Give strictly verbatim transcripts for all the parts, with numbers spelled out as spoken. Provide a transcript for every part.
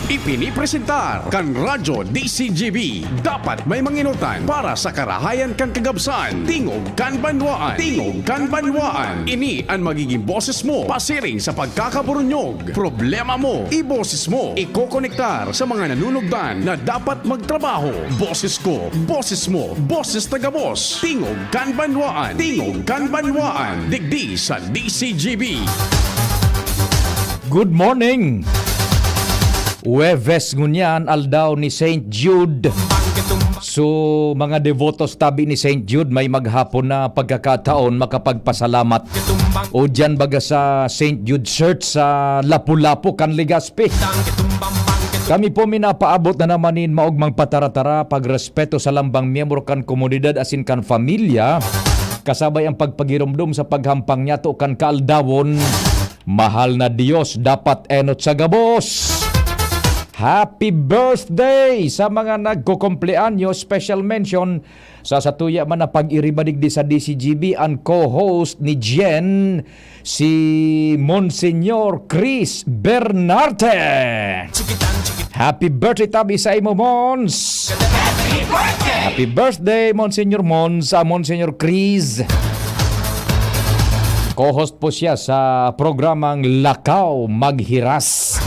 Ipinipresentar kan Radyo D C G B. Dapat may manginutan para sa karahayan kan kagabsan. Tingog kan banwaan. Tingog kan banwaan. Ini an magiging boses mo pasiring sa pagkakaburunyog. Problema mo, iboses mo. Ikokonektar sa mga nanunugdan na dapat magtrabaho. Boses ko, boses mo, boses ta gabos. Tingog kan banwaan. Tingog kan banwaan. Digdi sa D C G B. Good morning! Huwebes ngunyan, aldaw ni Saint Jude. So, mga devotos tabi ni Saint Jude, may maghapon na pagkakataon makapagpasalamat. O diyan baga sa Saint Jude Church sa Lapu-Lapu, kan Legazpi. Kami po minapaabot na naman nin maogmang pataratara, pagrespeto sa lambang miyembro kan komunidad asin kan pamilya, kasabay ang pagpagiromdom sa paghampang niyato kan kaaldawon. Mahal na Diyos, dapat enot sa gabos. Happy birthday sa mga nagkukumpleanyo. Special mention sa satuya man na pag-iriba digdi sa D C G B, an co-host ni Jen, si Monsignor Chris Bernarte. Happy birthday tabi sa imo, Mons! Happy birthday, Monsignor Mons, ah, Monsignor Chris. Co-host po siya sa programang Lakaw Maghiras.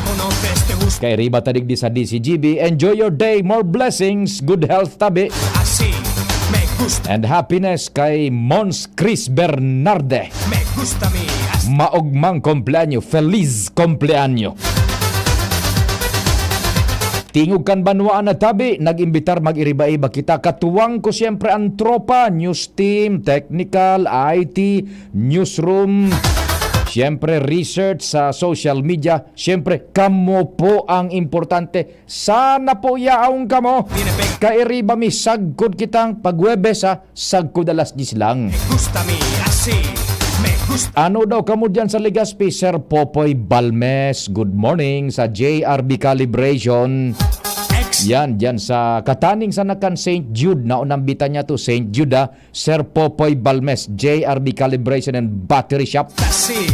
Kay riba ta digdi sa D C G B. Enjoy your day. More blessings. Good health tabi. And happiness kay Mons Chris Bernarde. Maogmang kumpleanyo. Feliz kumpleanyo. Tingog kan banwaan na tabi, nag-imbitar mag-iriba-iba kita. Katuwang ko siyempre ang tropa, news team, technical, I T, newsroom, siyempre research sa social media. Siyempre, kamo po ang importante. Sana po yaon kamo. Kairiba mi sagkod kitang pag-Huwebes, ha? Sagkod alas diyes lang. Me gusta mi, así, me gusta. Ano daw kamo diyan sa Legazpi, Sir Popoy Balmes? Good morning sa J R B Calibration. Yan, diyan sa kataning sa nakan Saint Jude, naunambitan niya to, Saint Jude, ah. Sir Popoy Balmes, J R B Calibration and Battery Shop. Kasi,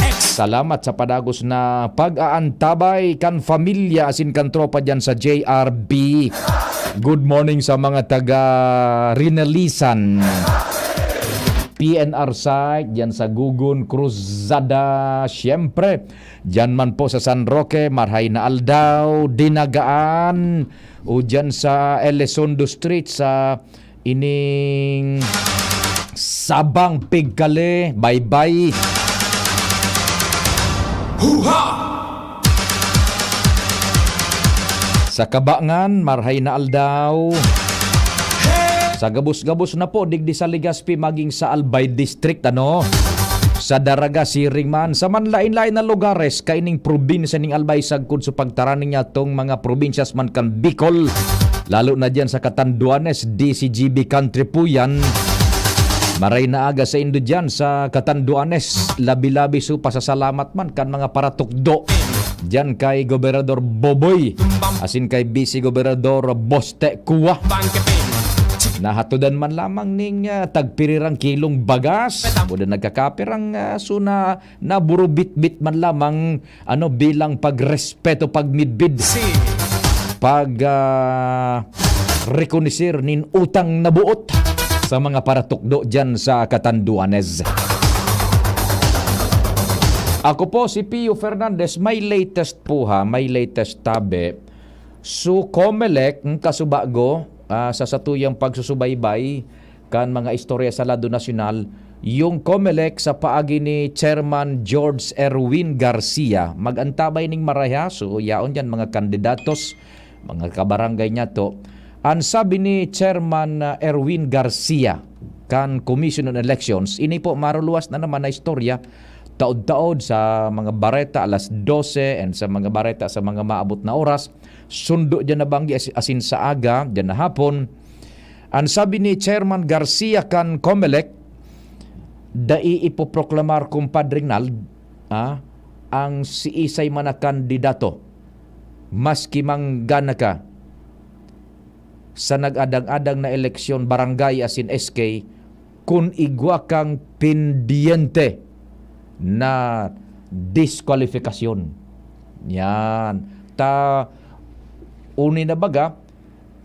ex- Salamat sa padagos na pag-aantabay kan pamilya asin kan tropa diyan sa J R B. Good morning sa mga taga Rinalisan. P N R site, diyan sa Gugun, Cruzada, siyempre. Diyan man po sa San Roque, marhay na aldaw, Dinagaan, o diyan sa Elizondo Street, sa ining Sabang Pigkale, bye-bye. Huha! Sa Kabangan, marhay na aldaw. Sa gabos-gabos na po, digdi sa Legazpi, maging sa Albay District, ano? Sa Daraga, siring man. Sa manlain-lain na lugares, kaining probinsya ning Albay, sagkod sa pagtarani niya tong mga probinsyas man kan Bicol. Lalo na diyan sa Catanduanes, D C G B Country po yan. Maray na aga sa indo diyan sa Catanduanes. Labi-labi so pasasalamat man kan mga paratukdo diyan kay Gobernador Boboy asin kay Vice Gobernador Boste Kua. Nahatodan man lamang ning, ah, tagpirirang kilong bagas. Buda nagkakapir ang, ah, suna naburubitbit man lamang, ano, bilang pagrespeto, pagmidbid, pag, ah, rekonisir nin utang na buot sa mga paratukdo diyan sa Catanduanes. Ako po si Pio Fernandez, may latest po ha, may latest tabi. So, Comelec, ang kasubago, ah, sa satuyang pagsusubaybay, kan mga istorya sa lado nasyonal, yung Comelec sa paagi ni Chairman George Erwin Garcia, mag-antabay ning marayaso, yaon yan mga kandidatos, mga kabarangay niya to. Ang sabi ni Chairman, ah, Erwin Garcia kan Commission on Elections, ini po maruluwas na naman na istorya, taod-taod sa mga bareta alas dose and sa mga bareta sa mga maabot na oras, sundo dyan na banggi as-, asin sa aga, dyan na hapon, An sabi ni Chairman Garcia kan Comelec, dai ipoproklamar, Kumpadre Nald, ah, ang siisay man na kandidato, maski manggana ka sa nag-adang-adang na eleksyon, barangay asin S K, kun igwa kang pendyente na diskwalifikasyon. Yan. Ta uni na baga,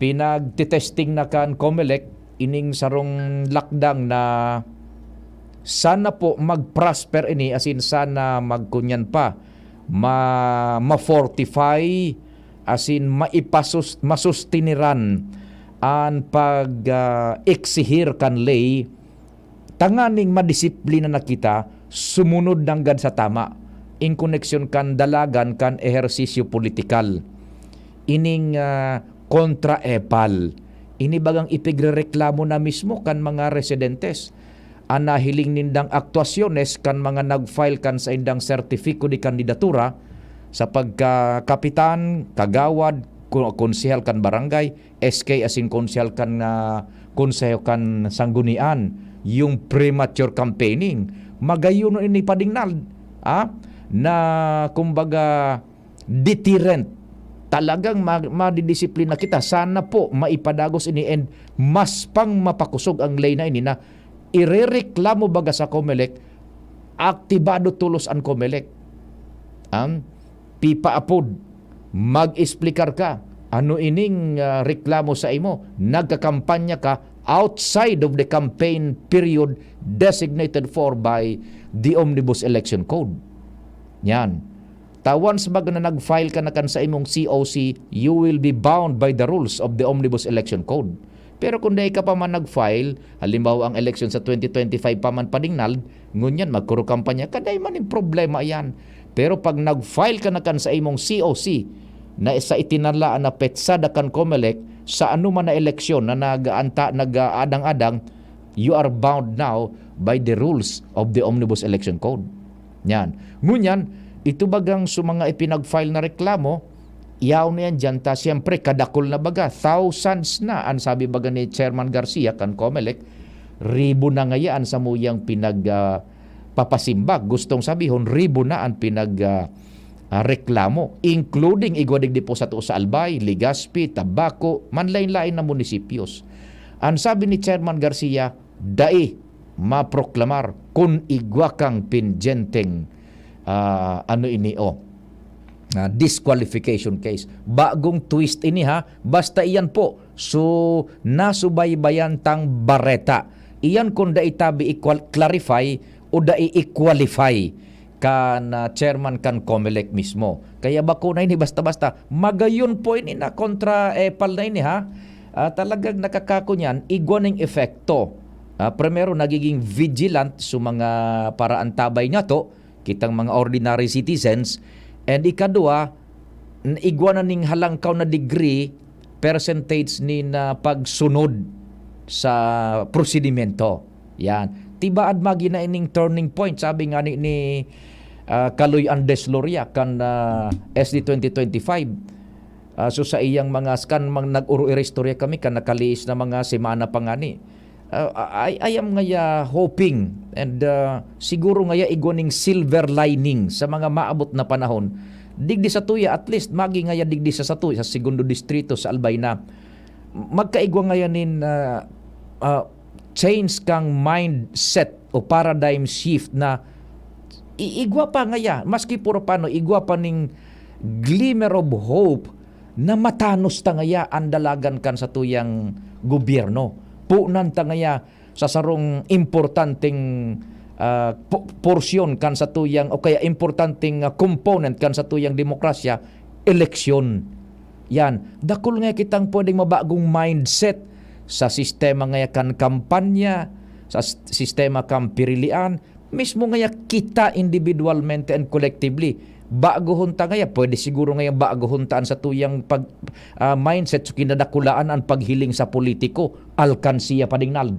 pinagtitesting na kan Comelec ining sarong lakdang na sana po mag-prosper ini, as in sana magkunyan pa, ma-, ma-fortify, as in maipasus-, masustiniran an pag, ah, eksihir kan ley tanganing madisiplina na kita sumunod nanggad sa tama, in koneksyon kan dalagan kan ehersisyo politikal. Ining, ah, kontra EPAL, ini bagang ipigrereklamo na mismo kan mga residentes. An nahiling nindang aktuasyones kan mga nag-file kan saindang sertifiko de kandidatura sa pagkakapitan, kagawad, ko-, konsehal kan barangay, S K asin konsehal kan, ah, konseho kan sanggunian, yung premature campaigning. Magayon ini padingnal, ah, na kumbaga deterrent. Talagang ma-, madidisiplina kita. Sana po maipadagos ini and mas pang mapakosog ang ley na ini na irereklamo baga sa Comelec, aktibado tolos an Comelec. Ang pipaapod, mag-explicar ka. Ano ining, ah, reklamo sa imo? Nagkakampanya ka outside of the campaign period designated for by the Omnibus Election Code. Yan. Ta once baga na nag-file ka na kan sa imong C O C, you will be bound by the rules of the Omnibus Election Code. Pero kung dai ka pa man nag-file, halimbawa ang eleksyon sa twenty twenty-five pa man padingnal, ngunyan magkuro kampanya ka, dai man ning problema yan. Pero pag nag-file ka na kan sa imong C O C, na sa itinalaang na petsa da kan Comelec, sa anuman na eleksyon na nag-aanta-, nag-aadang-adang, you are bound now by the rules of the Omnibus Election Code. Yan. Ngunyan, ito bagang sa mga ipinag-file na reklamo, yaw na yan dyan ta, siyempre, kadakul na baga, thousands na, an sabi baga ni Chairman Garcia kan Comelec, ribo na ngaya an samuyang pinag, ah, papasimbag. Gustong sabihon, ribo na an pinag, ah, ah, reklamo, including igwa digdi po sato sa Albay, Legazpi, Tabaco, manlain-lain na munisipyos. An sabi ni Chairman Garcia, dai maproklamar kun igwa kang pendyenteng, ah, ano ini, oh, ah, disqualification case. Bagong twist ini, ha. Basta iyan po, so nasubaybayan tang bareta. Iyan kun dai tabi i-qual-, clarify o dai i-qualify kan, ah, chairman kan Comelec mismo. Kaya bako na ini basta-basta. Magayon po ini na kontra EPAL na ini, ha. Ah, talagang nakakako niyan, igwa ning epekto. Ah, primero, nagiging vigilant sa mga paraantabay nga to, kitang mga ordinary citizens. And ikadwa, n-, igwa na ning halangkaw na degree, percentage nin, ah, pagsunod sa prosedimento. Yan. Tibaad magi na ining turning point, sabi nga ni, ni, ah, Kaloy Andes Loria kan, ah, S D twenty twenty-five. Ah, so sa iyang mga scan, mang nag-uro-ira istorya kami kan nakaliis na mga semana pa ngani. Ah, I, I am ngaya hoping and, ah, siguro ngaya igwa ning silver lining sa mga maabot na panahon. Digdi sa tuya, at least, magi ngaya digdi sa satuya, sa Segundo Distrito, sa Albay na, magkaigwa ngaya nin, ah, ah, change kang mindset o paradigm shift na i-, igwa pa ngaya, maski puro pano, igwa pa ning glimmer of hope na matanos ta ngaya an dalagan kan satuyang gobyerno. Punan ta ngaya sa sarong importanteng, ah, po-, porsyon kan satuyang o kaya importanteng, ah, component kan satuyang demokrasya, eleksyon. Yan, dakul ngaya kitang pwedeng mabagong mindset sa sistema ngaya kan kampanya, sa s-, sistema kan pirilian, mismo ngaya kita individualmente and collectively. Bagohon ta ngaya, pwede siguro ngaya bagohon ta an satuyang pag-, ah, mindset, so kinadakulaan an paghiling sa politiko, alkansiya pa dingnal.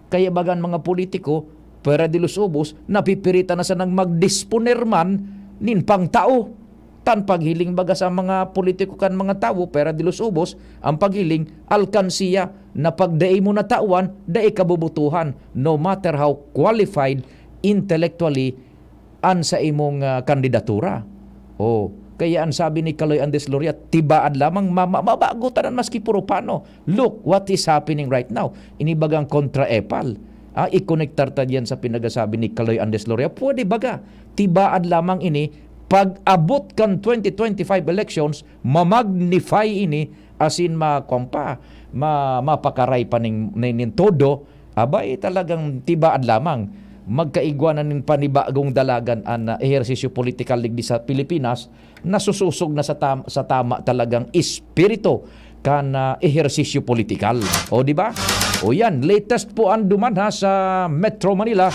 Kaya bagan mga politiko, pwera de los ubos, napipiritan na sanang magdisponer man nin pangtao. Tan paghiling baga sa mga politiko kan mga tawo, pwera de los ubos, ang paghiling, alkansiya, na pag dai mo natawan, dai ka bobotohan, no matter how qualified intellectually an sa imong, ah, kandidatura. Oh, kaya ang sabi ni Kaloy Andes Loria, tibaad lamang ma-, ma-, mabago tanan maski puro pano. Look what is happening right now. Ini bagang kontra EPAL. Ah, ikonektar ta diyan sa pinagasabi ni Kaloy Andes Loria. Pwede baga, tibaad lamang ini, Pag-abot kan twenty twenty-five elections, ma-magnify ini, asin ma-, kwan pa, ma-, mapakaray pa ning, nin, nin todo. Abay, talagang tibaad lamang. Magkaigwa na nin panibagong dalagan an, ah, ehersisyo politikal digdi sa Pilipinas, nasusosog na sa tam-, sa tama talagang espiritu kan, ah, ehersisyo politikal. O, di ba? O yan, latest po an duman ha sa Metro Manila,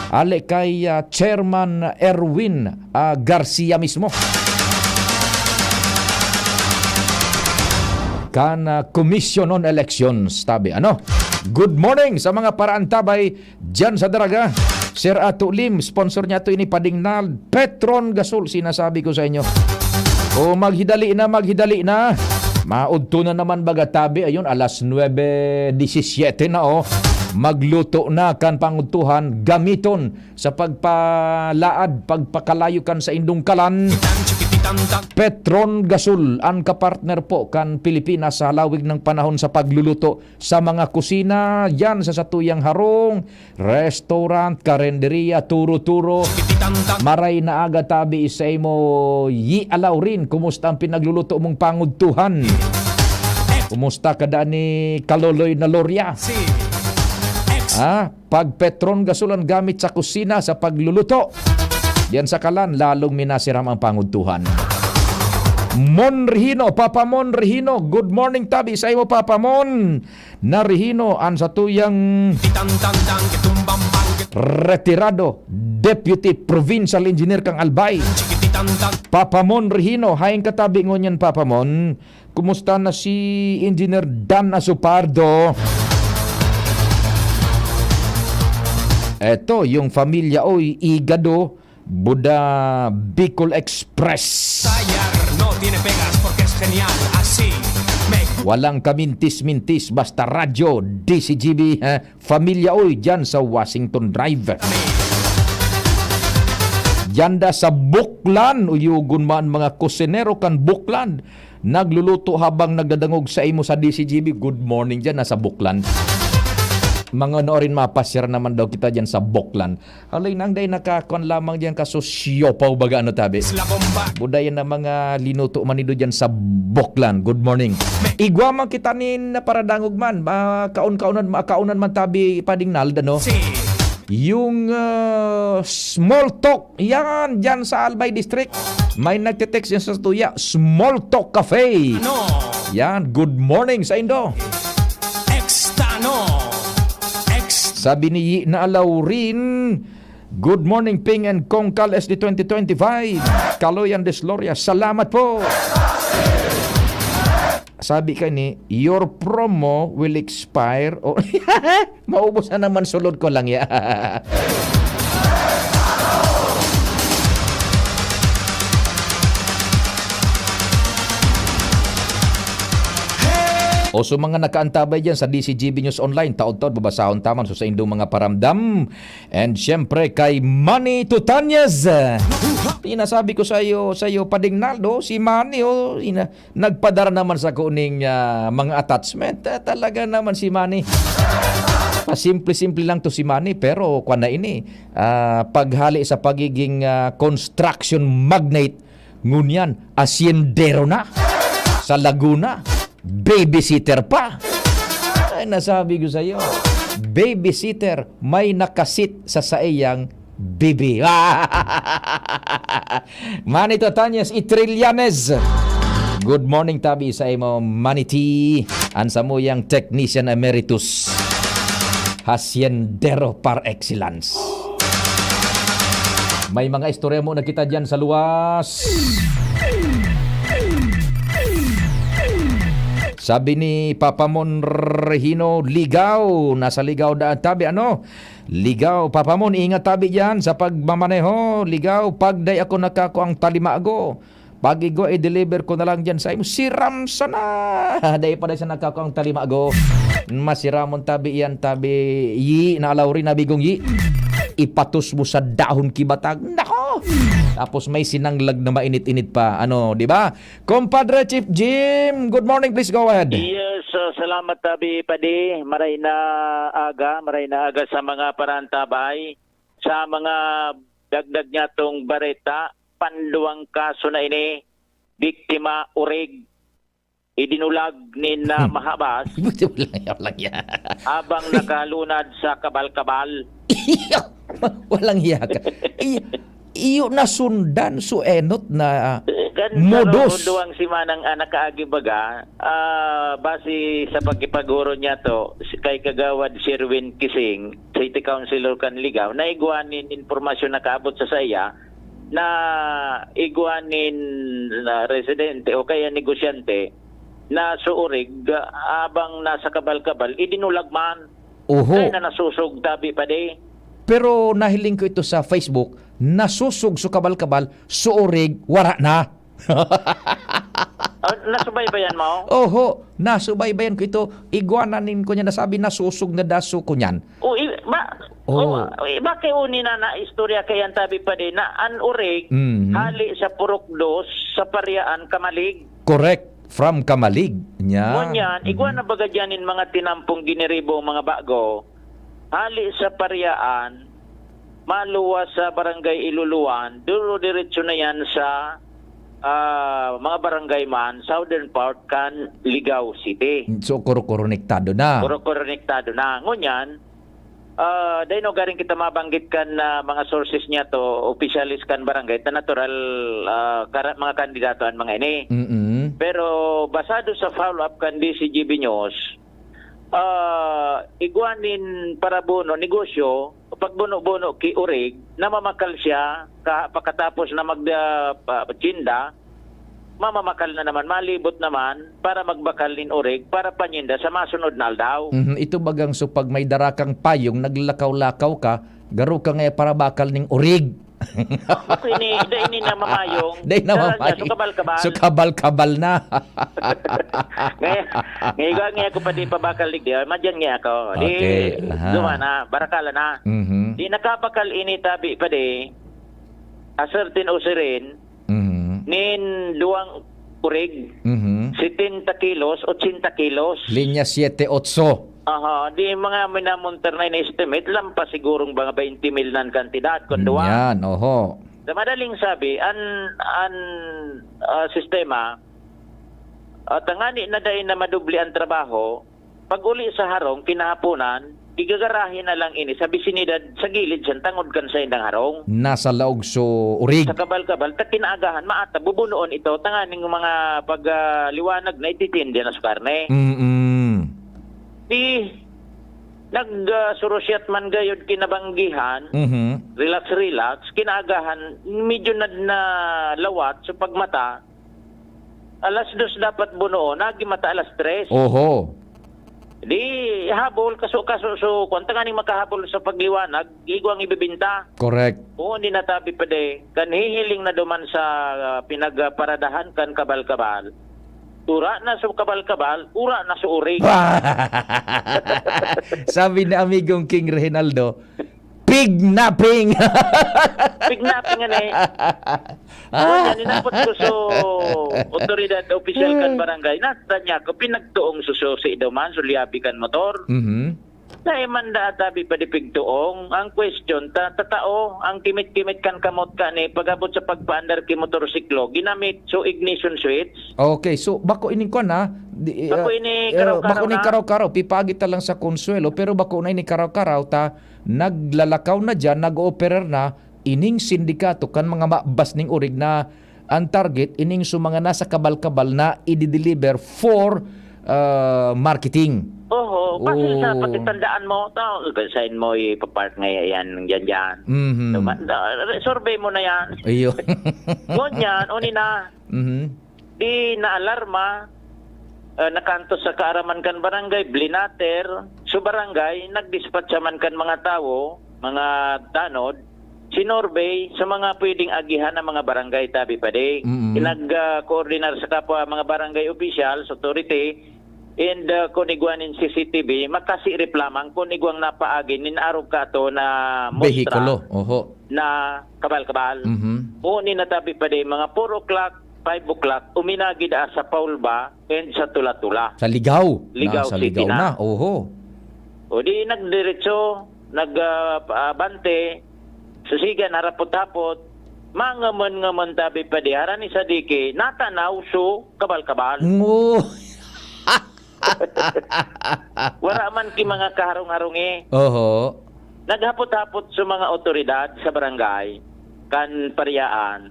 ali kay, ah, Chairman Erwin, ah, Garcia mismo. Kan, ah, Commission on Elections, tabi. Ano? Good morning sa mga paraantabay diyan sa Daraga. Sir Ato Lim, sponsor niya to ini, Padingnal, Petron Gasol, sinasabi ko sa inyo. O, maghidali na, maghidali na. Maudto na naman baga, tabi, ayun, alas nuebe disisiete na, oh. Magluto na kan pangudtuhan, gamiton sa pagpalaad, pagpakalayo kan saindong kalan. Petron Gasol, ang kapartner po kan Pilipinas sa halawig ng panahon sa pagluluto sa mga kusina, yan sa satuyang harong, restaurant, karenderia, turo-turo. Maray na aga, tabi, sa imo, Yi Alaurin. Kumusta ang pinagluluto mong pangudtuhan? Kumusta ka daan ni Kaloloy na Loria? Ha? Pag Petron Gasol an gamit sa kusina, sa pagluluto. Diyan sa kalan, lalong minasiram ang pangudtuhan. Mon Regino, Papa Mon Regino, good morning, tabi sa imo, Papa Mon. Na Regino, an satuyang retirado, Deputy Provincial Engineer kang Albay. Papa Mon Regino, haen ka tabi ngunyan, Papa Mon. Kumusta na si Engineer Dan Asopardo? Eto, yung pamilya, oy, Igado, Buda, Bicol Express. Tayar no tiene pegas porque es genial, así me Walang kamintis-mintis, basta radyo, D C G B, ha? Pamilya, oy, dyan sa Washington Drive. Dyan da sa Buklan, uyugon man mga kusinero kan Buklan. Nagluluto habang nagdadangog sa imo sa D C G B. Good morning dyan, nasa Buklan. Mga noorin, mapasyar naman daw kita dyan sa Buklan. Alay nang day nakakuan lamang diyan ka so siopaw baga ano tabi. Budayan na mga linuto man nindo diyan sa Buklan. Good morning. Igwa man kita nin paradangog man. Ma-, kaon-kaonan, ma-, kaonan man tabi, Pading Nald, ano? Yung, ah, small talk. Yan, dyan sa Albay District. May nagte-text yan sa tuya. Small Talk Cafe. Ano? Yan, good morning sa indo. Extano. Ex- Sabi ni Yi na Laurin, "Good morning, Ping and Kong Kal S D twenty twenty-five. Kaloyan Desloria, salamat po." Sabi ka ni, "Your promo will expire." O, maubos na naman, sulod ko lang ya. O sa mga nakaantabay dyan sa D C G B News Online, taod-taod babasahon taman so saindong mga paramdam. And syempre kay Manny Tutanyas. Sinasabi ko sa'yo, sa'yo, Pading Naldo, si Manny, oh, ina-, nagpadara naman sa kuning, ah, mga attachment. Ah, talaga naman si Manny. Pasimple-simple lang to si Manny, pero kwan na ini, ah, paghali sa pagiging, ah, construction magnate, ngunyan, asyendero na sa Laguna. Babysitter pa. Ay, nasabi ko sa'yo, babysitter, may nakasit sa saiyang bibi. Manny Tatanyas y Trillanes. Good morning, tabi sa imo, Manny T. An samuyang technician emeritus. Haciendero par excellence. May mga istorya mo na kita dyan sa luwas. Sabi ni Papa Mon Regino, Ligaw. Nasa Ligaw daan tabi, ano? Ligaw. Papa Mon, ingat tabi dyan sa pagmamaneho. Ligaw, pag dai ako nakakuang talimago. Pag igwa, i-deliver ko na lang dyan sa imo. Siram sana! Dai pa dai siya nagkakuang talimago. Masiramon tabi iyan, tabi. Yi, na alaw rin, nabigong yi. Ipatos mo sa dahon ki batag. Nako! Tapos may sinanglag na mainit-init pa. Ano, di ba? Compadre Chief Jim, good morning, please go ahead. Yes, uh, salamat, tabi, Padi. Maray na aga, maray na aga sa mga parantabay, sa mga dagdag niya tong bareta. Panduwang kaso na ini, biktima, urig, idinulag nin, ah, mahabas. Walang, walang hiya. Habang nakalunad sa kabal-kabal. Iyo, walang hiya ka. I-, iyo nasundan, so enot na Eh, kan modus. Sa duwang simanang, ah, nakaagi baga, ah, base sa pagkipaguro niya to, si, kay Kagawad Sherwin Kising, City Councilor kan Ligao, naigwa nin impormasyon nakaabot sa saya, na igwa nin, ah, residente o kaya negosyante na suurig, ah, habang nasa kabal-kabal, idinulag man. Oho. Kaya na nasusog, tabi pa di. Pero nahiling ko ito sa Facebook, nasusog sa kabal-kabal, suurig, wara na. Ah, nasubaybayan mo? Oho, nasubaybayan ko ito. Igwa na nin ko niya nasabi, nasusog na daso ko niyan. O, i-, ba, Oh. o, i-, bakit uni na na istorya kaya ang tabi pa din na an urig, Mhm. hali sa Purok Dos, sa Pariaan, Kamalig? Correct. From Kamalig. Niya. Ngunyan, igwa Mhm. na baga dyan in mga tinampong giniribo, mga bago. Hali sa Pariaan, maluwas sa Barangay Iluluan, duro diretso na yan sa, ah, mga barangay man, southern part kan Ligao City. So, kuro-kuro konektado na. Kuro-kuro konektado na. Ngunyan, ah, dai no garing kita mabanggit kan, ah, mga sources niya to, opisyalis kan barangay, ta natural, ah, kara-, mga kandidato an mga ini. Mm-mm. Pero basado sa follow-up kan D C G B News, ah, igwa nin parabono, negosyo, pagbuno-buno ki urig, namamakal siya, ka-, pakatapos na mag, ah, pa-, tsinda, mamamakal na naman, malibot naman para magbakal nin urig para panyinda sa masunod na aldaw. Mhm, ito bagang so pag may dara kang payong, naglakaw-lakaw ka, garo ka nga parabakal ning urig. Ako ini, da ini na mamayong. Dai na Dara niya, mamayong. So kabal-kabal. So kabal-kabal na. Ngayon, ngayon nga ako pa di pabakal digdi, ah, madyan nga ako. Di, Okay, aha. duwa na, barakala na. Mhm. Di nakabakal ini tabi pa di, a certain o sirin, Mhm. nin duwang urig, Mhm. setenta kilos, ochenta kilos. Linya siete otso. Aha, di mga minamontar na in-estimate, lampas sigurong mga twenty mil na an kantidad, kun duwa. Yan, oho. Sa madaling sabi, an, an, ah, sistema, ah, tangani na dai na madubli an trabaho, pag-uli sa harong, kinahaponan, igagarahin na lang ini sa bisinidad, sa gilid, sa tangod kan saindang harong. Nasa laog so urig. Sa kabal-kabal, ta kinaagahan, maata, bubunoon ito, tanganing mga pag, ah, liwanag na ititindi na sa karne. Mm-mm. Di, nag, ah, surusyat man gayod kinabanggihan, Mhm. relax-relax, kinaagahan, medyo na, nalawat sa pagmata, alas dos dapat bunoon, nagimata alas tres. Oho. Di, habol, kaso, kaso, so, kung tanganing makahabol sa pagliwanag, igwang ibibinta. Correct. Oo, hindi natabi pa de. Kan hihiling na duman sa, ah, pinagparadahan kan kabal-kabal. Ura na sa kabal-kabal, ura na sa urig. Sabi ni amigong King Reginaldo, "Pignaping!" Pignaping, ano eh. Ah. Ano yan, inapot ko sa otoridad, opisyal kan barangay. Nasa niya ako, pinagtuong sususi daw man, sulyabi kan motor. Mhm. Dai man da tabi pa di pigtuong. Ang question, ta-, tatao, ang kimit-kimit kan kamot ka ni, pag-abot sa pagpaandar ki motorsiklo, ginamit so ignition switch. Okay, so bako ining kwan, ah, di, Bako ah, ini eh, karaw-karaw bako ini na. Karaw-karaw, pipagit ta lang sa Consuelo, pero bako na ini karaw-karaw, ta naglalakaw na diyan, nag-ooperar na, ining sindikato kan mga mabas ning urig na ang target, ining so mga nasa kabal-kabal na i-deliver for, ah, marketing. Oho, pasil sa Oh. pagkatandaan mo, ta-, saan mo ipapark nga yan, yan, yan. Mhm. Tuma-, da-, survey mo na yan. Iyo. Ngunyan, uni na, Mhm. di naalarma, ah, nakantos sa kaaraman kan barangay, blinater, so barangay, nagdispatcha man kan mga tawo, mga tanod, sinurbey sa mga pwedeng agihan ng mga barangay, tabi pa di. Mm. Nag, ah, koordinar sa kapwa mga barangay officials, authority, and, ah, kun igwa nin C C T V, makasi replaman kun igwang napaagi nin arog kato na mustra Behikulo, oho. na kabal-kabal. Mhm. Uni na tabi pa di, mga four o'clock, five o'clock, uminagi daa sa Paulba and sa Tula-Tula. Sa Ligao. Ligao Na, sa City Ligao na. na, oho. O di nagdiretso, nag, ah, pa-, bante, susigan, harapot-hapot, mangaman-ngaman tabi pa di, harani sa diki, natanaw so kabal-kabal. Ngo. Wara man ki mga kaharong-harong, eh. Oho. Naghapot-hapot sa mga awtoridad sa barangay, kan Pariaan,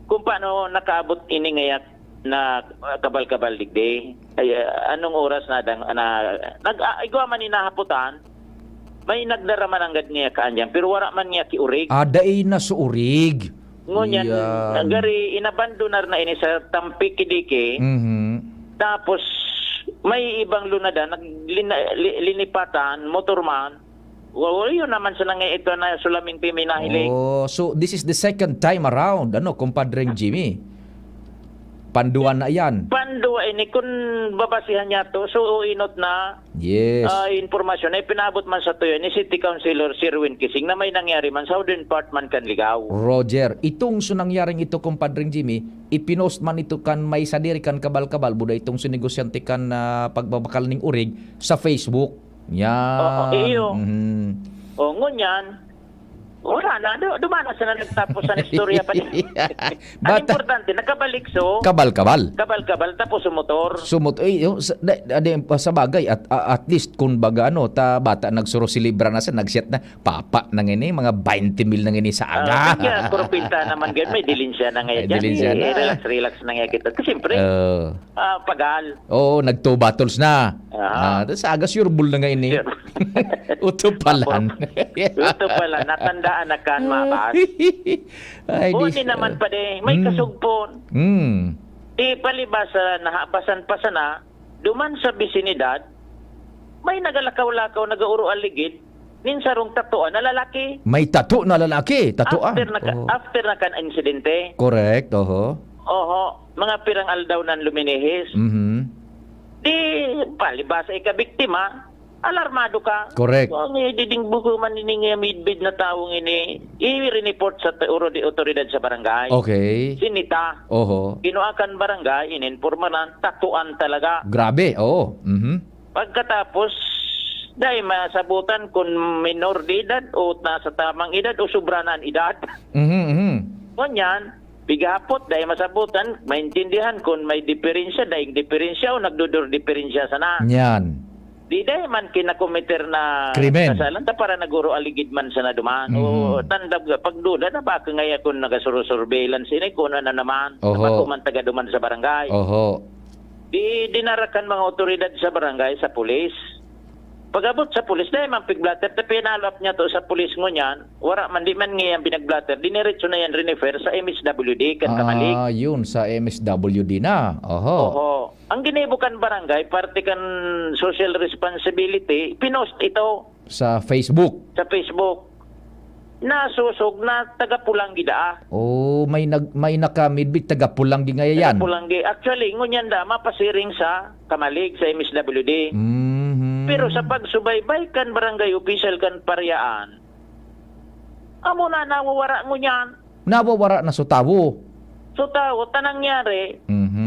kung paano nakaabot ini ngaya na, ah, kabal-kabal digdi. Ay, ah, anong oras na dang, na, nag, ah, igwa man inahapotan, may nagdara man anggad niya kaanyang, pero wara man niya kiurig. Ah, dai na sa urig. Ngunyan, Yan. Gari, inabandonar na ini sa Tampi, Kidiki. Mhm. Tapos, may ibang lunadan, naglina-, li-, linipatan, motorman. Wa-, wa-, yun naman sa nangyayato na sulamin pi minahiling. Oh, so this is the second time around, ano, Kumpadreng Jimmy? Panduan na yan. Panduwa ini, kun babasihan niya to, so inot na, Yes. ah, impormasyon na ipinabot man sa tuyo ni City Councilor Sherwin Kising na may nangyari man sa Southern part man kan Ligao. Roger, itong so nangyaring ito, Kumpadreng Jimmy, ipinost man ito kan may sadiri kan kabal-kabal, buda itong si negosyante kan, ah, pagbabakal ning urig sa Facebook. Yan. Oo, iyo. Mhm. O, ngunyan, wala na. Du-, dumana sana nagtapos ang istorya pa niya. Ang Bata- importante, nakabalik so, Kabal-kabal. kabal-kabal, tapos sumotor. Sumot-, ay, yung sa, da, da, da, sa bagay, at, a-, at least, kung baga, ano, ta, bata, nagsurosilibra na sa, nagsiat na, papa, nang ini, mga twenty mil nang ini sa Ah, aga. Kanya, kurupinta naman, gan, may dilinsya na ngayon May dyan. dilinsya Eh, na. Relax, relax na ngayon kita. Kasi, siyempre, Oo. ah, pagal. Oo, nag-two bottles na. Aha. Ah, tas aga, sure ball na nga ini. Sure. Uto palan. Apo. Uto palan, natandaan na kan mabas. Ay, Buwan di ni naman pa di, may Hmm. kasugpon. Hmm. Di palibasa, nahabasan pa sana, duman sa bisinidad, may nagalakaw-lakaw, nagauro aligid, nin sarong tatuan na lalaki. May tato na lalaki, tatuan. After na ka-, Oo. after na kan insidente. Correct, oho. Oho, mga pirang aldaw nan luminihis. Mhm. Di, palibasa ika biktima, alarmado ka. Correct. Ang, eh, diding buko man ini nga midbid na tawong ini, i-report sa te-, oro di otoridad sa barangay. Okay. Sinita. Oho. Kinuha kan barangay, ininpormaran, tatuan talaga. Grabe, oo. Mhm. Pagkatapos, dai masabutan kun minor de edad o nasa tamang edad o sobra na an edad. Mhm, mhm. Ngunyan, pighapot, dai masabutan, maintindihan kun may diferensya, daing diferensya o nagdodor diferensya sana. Yan. Di dai man kinakomiter na Krimen. kasalan, ta para naguro aligid man sana duman. Mhm. O tandab, pagduda na baka ngaya kun nagasurosurveillance ini, kun ano naman, Oho. bako man taga duman sa barangay. Oho. Di dinara kan mga otoridad sa barangay sa pulis. Pag-abot sa pulis, dai man pig-blotter, ta pinalap niya to sa pulis ngunyan, wara man, di man ngayon binag-blotter, diniretso na yan rinifer sa M S W D, kan Kamalig. Ah, yun, sa M S W D na. Oho. Oho. Ang ginibo kan barangay, parte kan social responsibility, pinost ito Sa Facebook. sa Facebook. Nasusog na taga Pulanggi daa. Oh, may nag-, may nakamidbid taga Pulanggi ngayon. Taga Pulanggi. Actually, ngunyan da, mapasiring sa Kamalig, sa M S W D. Mhm. Pero sa pagsubaybay kan barangay official kan Pariaan, amo na nawawara ngunyan. Nawawara na so tawo. So tawo, ta nangyari, Mhm.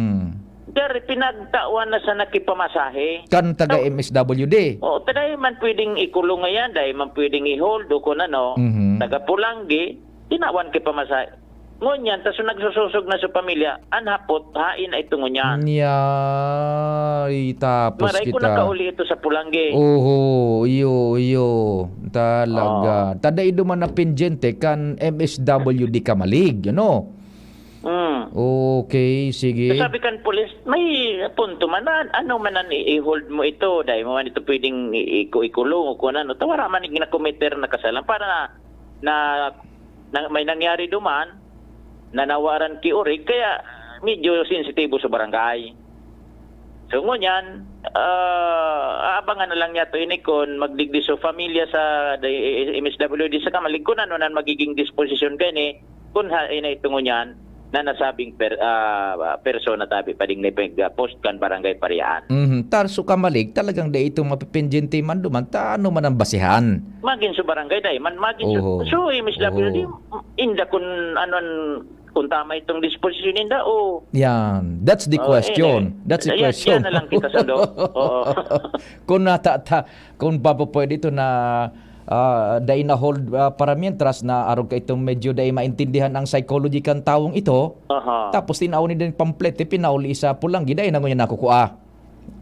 Dari pinagtawan na sa nakipamasahe. Kan taga Taw-, M S W D. Oo, ta dai man pwedeng ikulong ngayan, dai man pwedeng i-hold o kun ano. Mhm. Taga Pulanggi, tinawan ki pamasahe. Ngunyan, ta so nagsusosog na sa pamilya, an hapot, hain na ito ngunyan. Nyay, tapos Maray ko kita. nakauli ito sa Pulanggi. Oho, iyo, iyo. Talaga. Oo. Tada ido man na pendyente kan M S W D Kamalig, ano? Mm. Okay, sige. So, sabi kan pulis, may punto man na, ano man ang i-, i-hold mo ito, dahil mo man ito pwedeng i-, iku-, ikulong o kung ano, tawara man yung nakomiter na kasalan para na, na, na may nangyari duman, na nawaran ki orig, kaya medyo sensitibo sa barangay. So, ngunyan, ah, aabangan na lang niya to ini kun magdigdi so pamilya sa di-, M S W D sa Kamalig, kun ano na magiging disposisyon kani, kun ha, ini ito ngunyan na nasabing per-, ah, persona tabi pading na pag-post kan barangay Pariaan. Mhm. Tarso Kamalig, talagang dai ito mapipendyente man duman, ta ano man ang basihan? Magin sa barangay, dai man, magin sa, Oho. so, M S W D, Oho. inda kun ano an, kun tama itong disposisyon ninda, o Yan. That's the Oh, question. eh, eh. That's the Yan, question. yan na lang kita sa loob. Oo. Kung nata-, ta-, kung papapwede ito na, ah, dai na-hold, ah, para mientras na arog ka itong medyo dai maintindihan ang psychology kan tawong ito. Aha. Tapos tinao ni din pamplete, pinauli sa pulanggi, dai na ngunyan nakukua.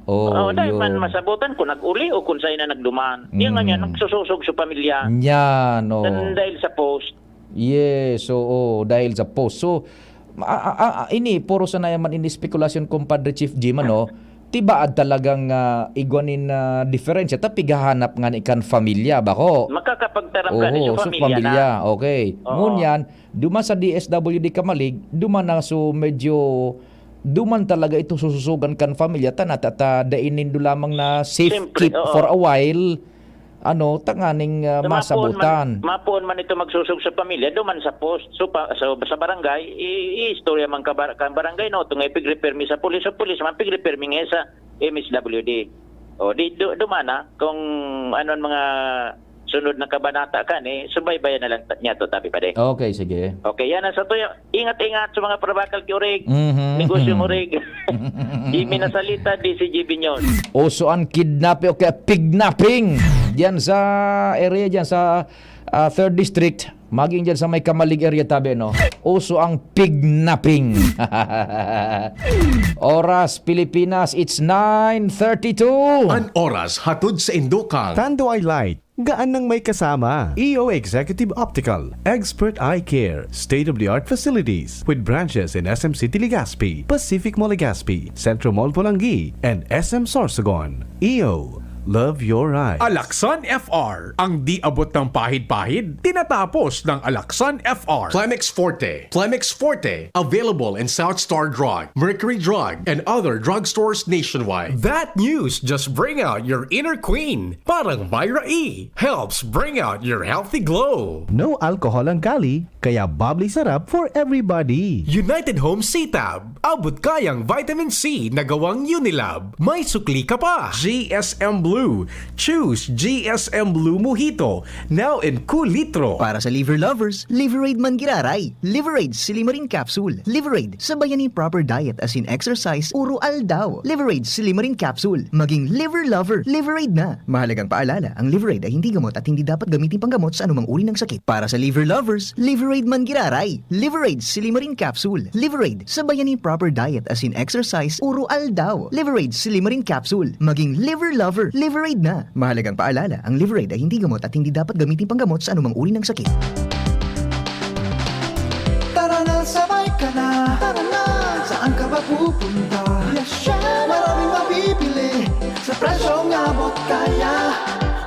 Oh, Oo, dai man yun. masabutan kung nag-uli o kung saan na nagduman. Yan nga niya, Mm. nagsusosog sa pamilya. Yan, oh. Tan dahil sa post. Yes, oo, dahil sa post. So, a-, a-, a-, a-, ini, puro sana yaman ini espekulasyon, Compadre Chief Jim, ano? Tibaad talagang, ah, igwa nin, ah, diferensya, ta pighahanap nga ni kan familia, bako? Makakapagtaram ka ni Oo, sa so pamilya na. pamilya, okay. Oo. Ngunyan, duman sa D S W D Camalig, duman na so medyo, duman talaga ito sususugan kan familia, ta nata-, ta dai nindo lamang na safe Siyempre, keep oo. for a while, ano, tanganing, ah, Sa mapoon man, masabutan. mapoon man ito magsusog sa pamilya, duman sa post. So, pa, so, sa barangay, i-, i-istorya man ka bar-, kan barangay, no? Itong ipig-refer mi sa pulis, sa pulis man, pig-refer mi nga sa M S W D. O, di, du-, duman na, kung ano ang mga sunod na kabanata kan, eh, subaybayan na lang ta-, niya to, tabi pa din. Okay, sige. Okay, yan ang sa tuyo. Ingat-ingat sa mga parabakal ki Orig. Mhm. Negosyong Orig. Jimmy Nasalita, D C G B News. Uso ang kidnapping o kaya pignaping diyan sa area, diyan sa, ah, third District. Maging diyan sa may Camalig area tabi, no? Uso ang pignaping. Oras, Pilipinas, it's nine thirty-two. An oras hatod sa Indokang. Tanduay Light. Gaan nang may kasama. E O Executive Optical, expert eye care, state-of-the-art facilities with branches in S M City Legazpi, Pacific Mall Legazpi, Centro Mall Polangui, and S M Sorsogon. E O, love your eyes. Alaxan F R, ang di abot ng pahid-pahid, tinatapos ng Alaxan F R. Plemex Forte. Plemex Forte, available in South Star Drug, Mercury Drug, and other drugstores nationwide. That news just bring out your inner queen. Parang Myra E helps bring out your healthy glow. No alcohol ang Cali, kaya bubbly sarap for everybody. United Home C-Tab, abot kayang vitamin C na gawang Unilab. May sukli ka pa. G S M Blue. Choose G S M Blue Mojito, now in kulitro. Para sa liver lovers, Liverade man giraray. Liverade Silimarin Capsule. Liverade, sabayan ni proper diet as in exercise, uro aldaw. Liverade Silimarin Capsule. Maging liver lover, Liverade na. Mahalagang paalala, ang Liverade ay hindi gamot at hindi dapat gamitin panggamot sa anumang uri ng sakit. Para sa liver lovers, Liverade man giraray. Liverade Silimarin Capsule. Liverade, sabayan ni proper diet as in exercise, uro aldaw. Liverade Silimarin Capsule. Maging liver lover, Liverade na. Mahalagang paalala, ang Liverade ay hindi gamot at hindi dapat gamitin panggamot sa anumang uri ng sakit. Tara na, sabay ka na. Tara na, saan ka ba pupunta? Yes, siya. Maraming mabibili sa presyong abot kaya.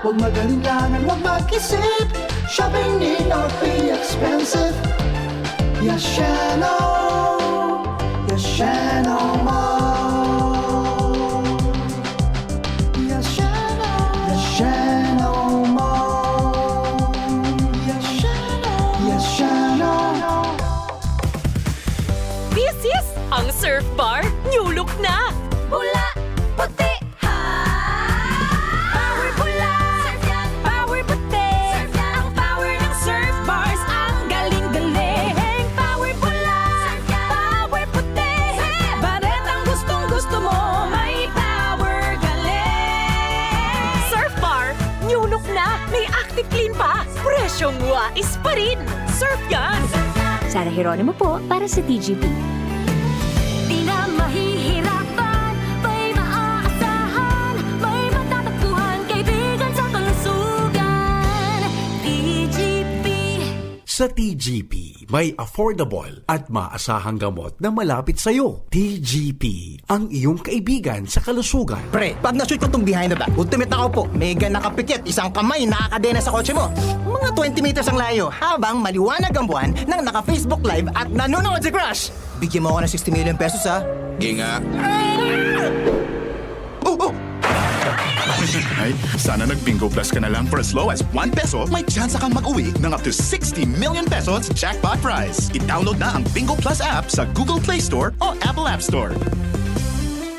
Huwag mag-alinlangan, huwag mag-isip. Shopping need not be expensive. Yasheno, Yasheno Mall. Yasheno, Yasheno Mall. Yasheno, Yasheno. This is ang Surf Bar New Look na! Pula, puti, ha! Power pula! Surf yan! Power puti! Surf yan! Ang power ng Surf Bars, ang galing-galing! Power pula! Surf yan! Power puti! Surf yan! Baretang gustong-gusto mo, may power galing! Surf Bar, new look na! May Active Clean pa! Presyong wais pa rin! Surf yan! Sara Geronimo po para sa T G P. Di na mahihirapan, may maaasahan, may matatagpuhan, kaibigan sa kalusugan. T G P. Sa T G P, may affordable at maasahang gamot na malapit sa'yo. T G P, ang iyong kaibigan sa kalusugan. Pre, pag na-shoot ko tong behind the back, ultimate na ako po. Mega nakapikit, isang kamay nakakadena sa kotse mo. Mga twenty meters ang layo, habang maliwanag ang buwan nang naka-Facebook Live at nanonood si Crush. Bigyan mo ako ng sixty million pesos, ha? Ginga. Oh, oh! Ay, sana nag-Bingo Plus ka na lang. For as low as one peso, may tsansa kang mag-uwi ng up to sixty million pesos jackpot prize. I-download na ang Bingo Plus app sa Google Play Store o Apple App Store.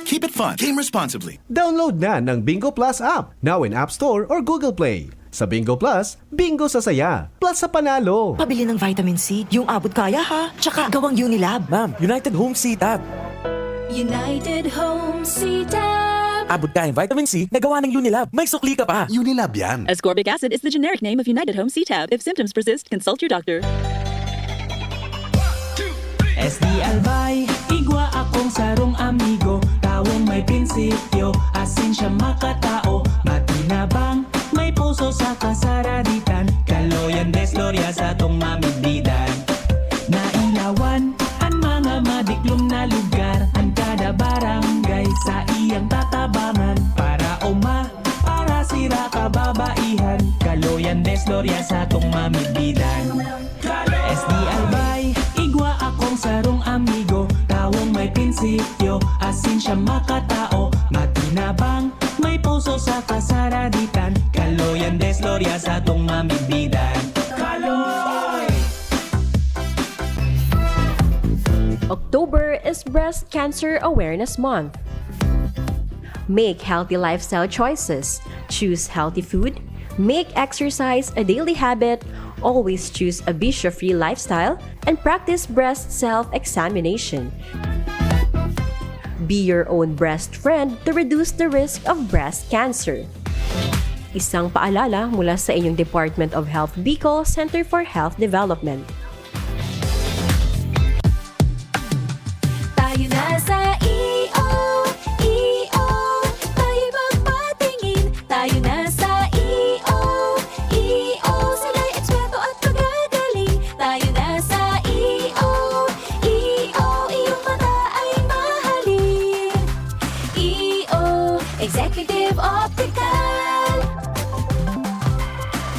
Keep it fun. Game responsibly. Download na ng Bingo Plus app, now in App Store or Google Play. Sa Bingo Plus, bingo sa saya, plus sa panalo. Pabili ng vitamin C, yung abot kaya ha, tsaka gawang Unilab. Ma'am, United Home C-Tab. United Home C-Tab. Abot ka ang vitamin C na gawa ng Unilab. May sukli ka pa. Unilab yan. Ascorbic acid is the generic name of United Home C-Tab. If symptoms persist, consult your doctor. S D Albay, igwa akong sarong amigo, tawong may prinsipyo, asin siya makatao, matinabang, may puso sa kasaraditan, kaloyan desloria sa tong mamigdidan. Nailawan an mga madiklom na lugar, an kada barangay sa iyang tatabangan, para uma, para sira kababaihan, kaloyan desloria sa tong mamigdidan. S D Albay, igwa akong sarong amigo, tawong may prinsipyo, asin siya makatao, matinabang, may puso sa kasaraditan, kaloyan desloria sa tong mamigdidan. Kaloy! October is Breast Cancer Awareness Month. Make healthy lifestyle choices. Choose healthy food. Make exercise a daily habit. Always choose a bisyo-free lifestyle and practice breast self-examination. Be your own breast friend to reduce the risk of breast cancer. Isang paalala mula sa inyong Department of Health Bicol Center for Health Development. Tayo na sa E O, E O. Tayo magpatingin. Tayo na sa E O, E O. Sila'y eksperto at magagaling. Tayo na sa E O, E O. Iyong mata ay mahalin. E O, Executive Optical.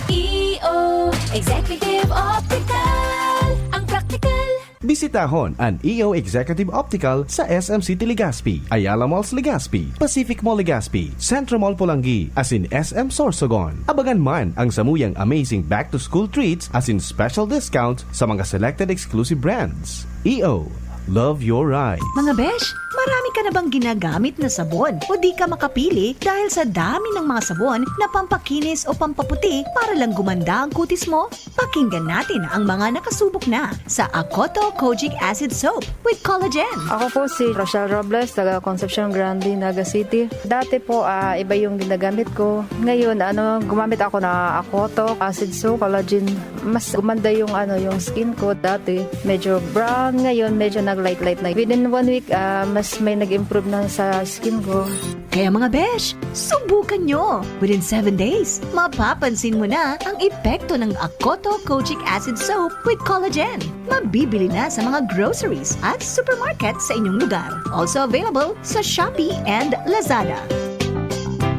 E O, Executive Optical. Ang praktikal. Bisitahon an E O Executive Optical sa S M City Legazpi, Ayala Malls Legazpi, Pacific Mall Legazpi, Centro Mall Polangui, asin S M Sorsogon. Abangan man ang samuyang amazing back-to-school treats asin special discount sa mga selected exclusive brands. E O, love your ride. Mga besh, marami ka na bang ginagamit na sabon o di ka makapili dahil sa dami ng mga sabon na pampakinis o pampaputi para lang gumanda ang kutis mo? Pakinggan natin ang mga nakasubok na sa Akoto Kojic Acid Soap with Collagen. Ako po si Rochelle Robles, taga Concepcion Grande, Naga City. Dati po, ah, iba yung ginagamit ko. Ngayon, ano, gumamit ako na Akoto Acid Soap, Collagen. Mas gumanda yung, ano, yung skin ko. Dati, medyo brown. Ngayon, medyo nag-light-light na. Within one week, ah, mas may nag-improve na sa skin ko. Kaya mga besh, subukan nyo! Within seven days, mapapansin mo na ang epekto ng Akoto Kojic Acid Soap with Collagen. Mabibili na sa mga groceries at supermarket sa inyong lugar. Also available sa Shopee and Lazada.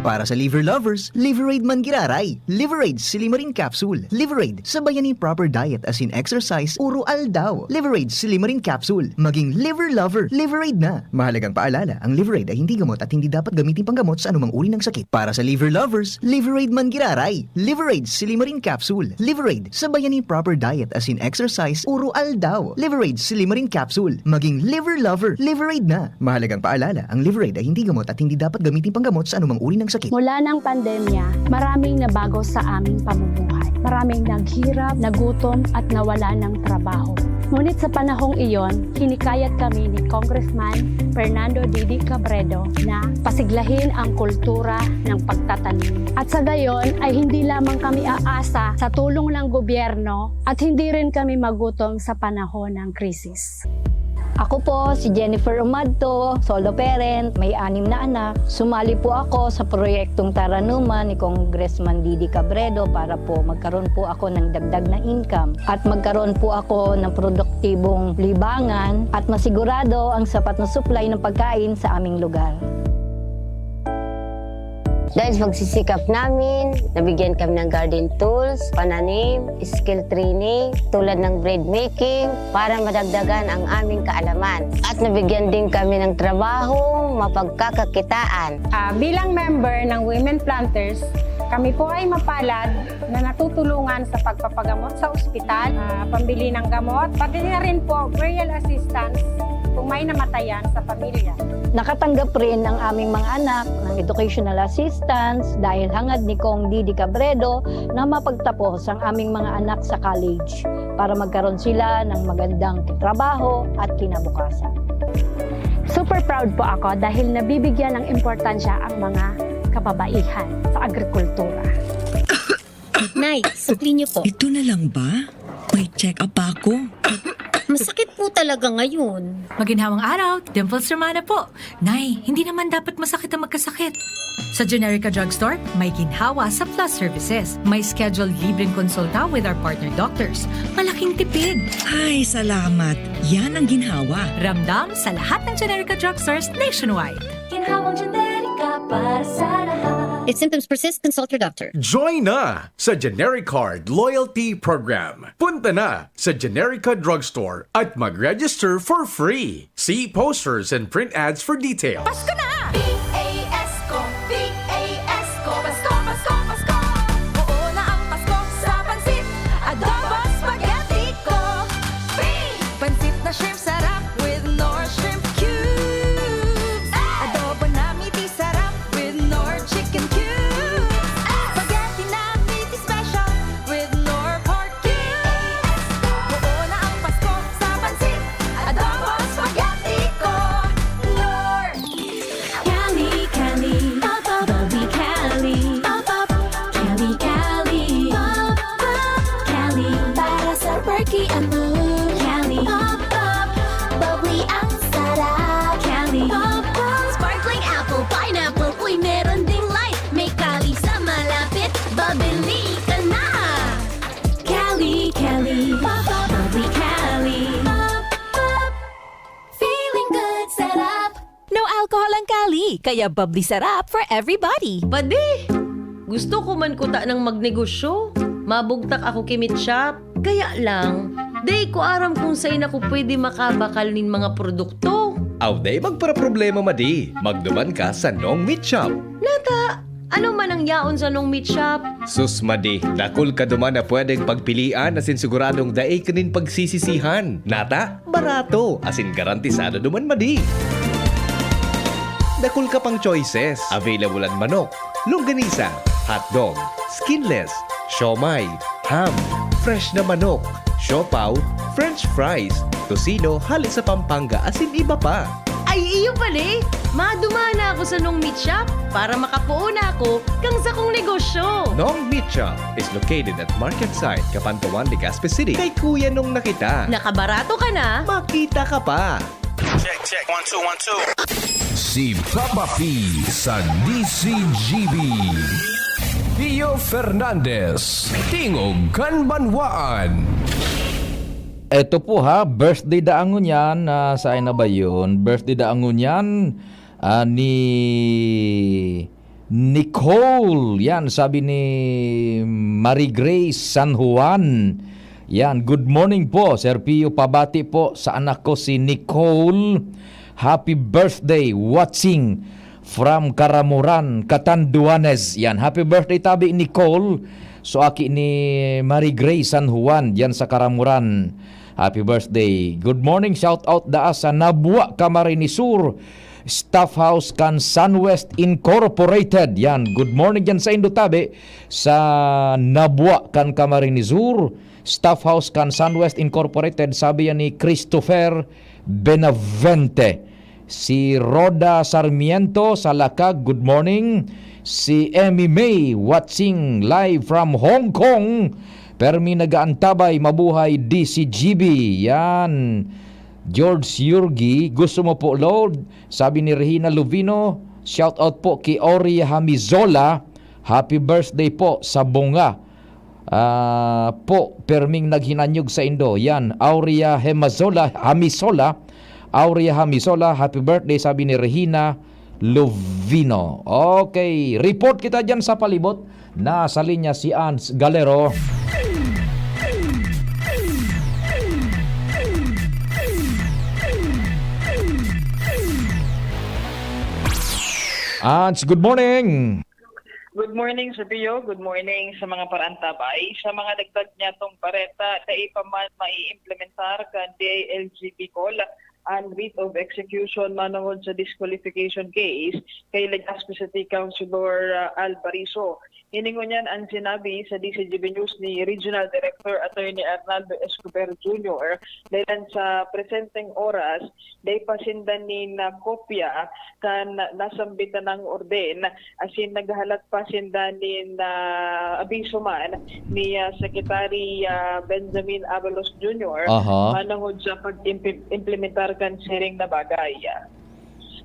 Para sa liver lovers, Liverade man giraray. Liverade Silimarin Capsule. Liverade, sabayan nin proper diet asin exercise oro aldaw. Liverade Silimarin Capsule. Maging liver lover. Liverade na. Mahalagang paalala, ang Liverade ay hindi gamot at hindi dapat gamitin panggamot sa anumang uri ng sakit. Para sa liver lovers, Liverade man giraray. Liverade Silimarin Capsule. Liverade, sabayan nin proper diet asin exercise oro aldaw. Liverade Silimarin Capsule. Maging liver lover. Liverade na. Mahalagang paalala, ang Liverade ay hindi gamot at hindi dapat gamitin panggamot sa anumang uri ng sakit. Mula ng pandemya, maraming nabago sa aming pamumuhay. Maraming naghirap, nagutom at nawala ng trabaho. Ngunit sa panahong iyon, hinikayat kami ni Congressman Fernando Didi Cabredo na pasiglahin ang kultura ng pagtatanim. At sa gayon ay hindi lamang kami aasa sa tulong ng gobyerno at hindi rin kami magutom sa panahon ng krisis. Ako po si Jennifer Umadto, solo parent, may anim na anak. Sumali po ako sa proyektong Taranuman ni Congressman Didi Cabredo para po magkaroon po ako ng dagdag na income at magkaroon po ako ng produktibong libangan at masigurado ang sapat na supply ng pagkain sa aming lugar. Dahil sa pagsisikap namin, nabigyan kami ng garden tools, pananim, skill training, tulad ng bread making, para madagdagan ang aming kaalaman. At nabigyan din kami ng trabahong mapagkakakitaan. Ah, bilang member ng Women Planters, kami po ay mapalad na natutulungan sa pagpapagamot sa ospital, ah, pambili ng gamot, pati na rin po burial assistance kung may namatayan sa pamilya. Nakatanggap rin ang aming mga anak ng educational assistance dahil hangad ni Cong Didi Cabredo na mapagtapos ang aming mga anak sa college para magkaroon sila ng magandang trabaho at kinabukasan. Super Proud po ako dahil nabibigyan ng importansya ang mga kababaihan sa agrikultura. Nay, sukli niyo po. Ito na lang ba? May check-up pa ako. Masakit po talaga ngayon. Maginhawang araw, Dimples Romana po. Nay, hindi naman dapat masakit ang magkasakit. Sa Generica Drugstore, may ginhawa sa Plus Services. May scheduled libreng konsulta with our partner doctors. Malaking tipid. Ay, salamat. Yan ang ginhawa. Ramdam sa lahat ng Generica Drugstores nationwide. Ginhawang Generica para sa lahat. If symptoms persist, consult your doctor. Join na sa Generic Card Loyalty Program. Punta na sa Generica Drugstore at mag-register for free. See posters and print ads for details. Pasko na! P A S ko, P A S ko, Pasko, Pasko, Pasko! Oo na ang Pasko sa pansit, adobo, spaghetti ko. Free! Pansit na shrimp sarap with Knorr shrimp cubes. Adobo na miti sarap with Knorr chicken cubes. Spaghetti na miti special with Knorr pork cubes. Oo na ang Pasko sa pansit, adobo, spaghetti ko. Knorr! Cali, Cali, pop, pop, bubbly Cali, pop, pop, Cali, Cali, pop, pop, Cali, para sa perky at mood. Cali, pop, pop, bubbly ang sarap. Cali, pop, pop, sparkling apple, pineapple, uy, meron ding light. May Cali sa malapit, babili ka na. Cali, Cali, pop, pop, bubbly Cali, pop, pop, feeling good, sarap. No alcohol ang Cali, kaya bubbly sarap for everybody. Padi! Gusto ko man kuta ng magnegosyo. Mabugtak ako ki Meat Shop. Kaya lang, dai ko aram kung sain ako pwede makabakal nin mga produkto. Aw, dai magparaproblema, madi. Magduman ka sa Nong Meat Shop. Nata, ano man ang yaon sa Nong Meat Shop? Sus, madi, dakul ka duman na pwedeng pagpilian asin siguradong dai ka nin pagsisisihan. Nata, barato, asin garantisado duman, madi. Dakul ka pang choices. Available an manok, longganisa, hotdog, skinless, siomai, ham, fresh na manok, siopaw, french fries, tocino hale sa Pampanga asin iba pa. Ay, iyo pala eh! Madumana ako sa Nong Meat Shop para makapoon ako kan sakong negosyo. Nong Meat Shop is located at Market Site, Cabanatuan, Legazpi City, kay Kuya Nong na kita. Nakabarato ka na, Makita ka pa! Check, check. One, two, one, two. Si Papa P sa D C G B. Pio Fernandez, Tingog kan Banwaan. Eto po ha, birthday daan ngunyan, ah, saan na ba yun? Birthday daan ngunyan, ah, ni Nicole. Yan, sabi ni Marie Grace San Juan. Yan, good morning po, Sir Pio. Pabati po sa anak ko si Nicole. Happy birthday, watching from Caramoran, Catanduanes. Yan, happy birthday tabi, Nicole. So, aki ni Marie Grace San Juan, diyan sa Caramoran. Happy birthday. Good morning, shout out daa sa Nabua, Camarines Sur, staff house kan Sunwest Incorporated. Yan, good morning diyan sa indo tabi, sa Nabua kan Camarines Sur, staff house kan Sunwest Incorporated. Sabi yan ni Christopher Benavente. Si Rhoda Sarmiento sa Lakag, good morning. Si Emmy May, watching live from Hong Kong. Permi nagaantabay, mabuhay D C G B. Yan. George Yurgi, gusto mo po, Lord? Sabi ni Regina Luvino, shout out po ki Aurea Hamizola. Happy birthday po sa bunga. Ah, po, perming naghinanyog sa indo. Yan, Aurea Hemazola, Hamisola. Aurea Hamisola, happy birthday, sabi ni Regina Luvino. Okay, report kita dyan sa palibot. Nasa linya si Ans Galero. Ans, good morning. Good morning, Sir Pio. Good morning sa mga parantabay. Sa mga dagdag niyatong bareta, dai pa man maiimplementar kan D I L G Bicol an writ of execution manongod sa disqualification case kay Legazpi City Councilor, ah, Al Bariso. Ini ngunyan an sinabi sa D Z G B News ni Regional Director Attorney Arnaldo Escobar Junior, dahilan sa presenteng oras, dai pa sinda nin, ah, kopya kan nasambitan nang orden, asin naghahalat pa sinda nin, ah, abiso man ni, ah, Secretary, ah, Benjamin Abalos Junior Aha. manungod sa pag-impi-, implementar kan siring na bagay.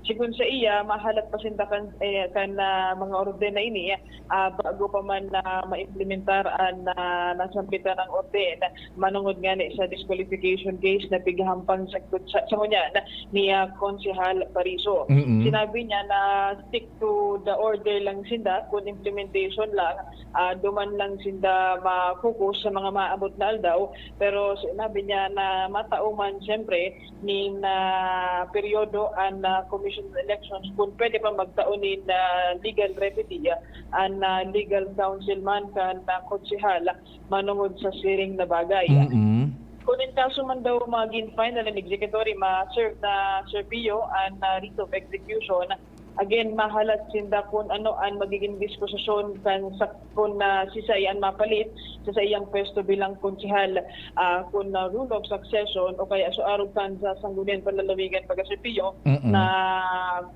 Sigon saiya, mahalat pa sinda kan, eh, kan, ah, mga orden na ini, ah, bago pa man na maimplementar an, ah, nasambitan nang orden manungod ngani sa disqualification case na pighahampang sa, sa, sa ngunyan ni, ah, Konsehal Bariso. Mm-mm. Sinabi niya na stick to the order lang sinda, kun implementation lang, ah, duman lang sinda ma-focus sa mga maabot na aldaw. Pero sinabi niya na matao man, siyempre, nin, ah, peryodo an, ah, Commission on Elections kun pwede pa magtao nin, ah, legal remedy, ah, an, ah, legal counsel man kan, ah, konsehal manungod sa siring na bagay. Mm-mm. Kun in kaso man daw magin final and executory, ma-serve na Sir Pio an, ah, writ of execution. Again, mahalat sinda kun ano an magigin disposisyon kan sa, kun, ah, si Sai an mapalit sa saiyang pwesto bilang konsehal, ah, kun, ah, rule of succession o kaya so arog kan sa Sangguniang Panlalawigan pagka-Sir Pio Mm-mm. na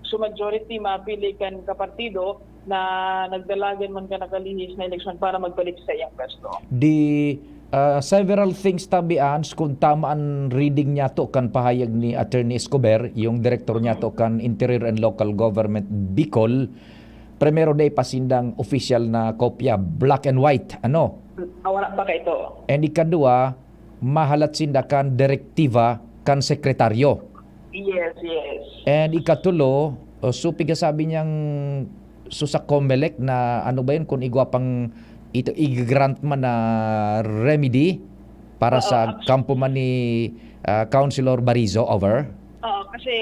so majority mapili kan kapartido na nagdalagan man kan nakalihis na eleksyon para magpalit sa saiyang pwesto. Di, ah, several things tabi, Ans, kung tama an reading niyato kan pahayag ni Attorney Escobar, yung direktor niyato kan Interior and Local Government Bicol, primero, dai pa sindang opisyal na kopya, black and white, ano? Ah, wala pa kaito. And ikadua, mahalat sinda kan direktiba kan sekretaryo. Yes, yes. And ikatulo, o, so, pigasabi niyang, so, sa Comelec na, ano ba yun, kung igwa pang ito, i-grant man na remedy para Oo, sa actu- kampo man ni, ah, Councilor Barizo, over? Oo, kasi,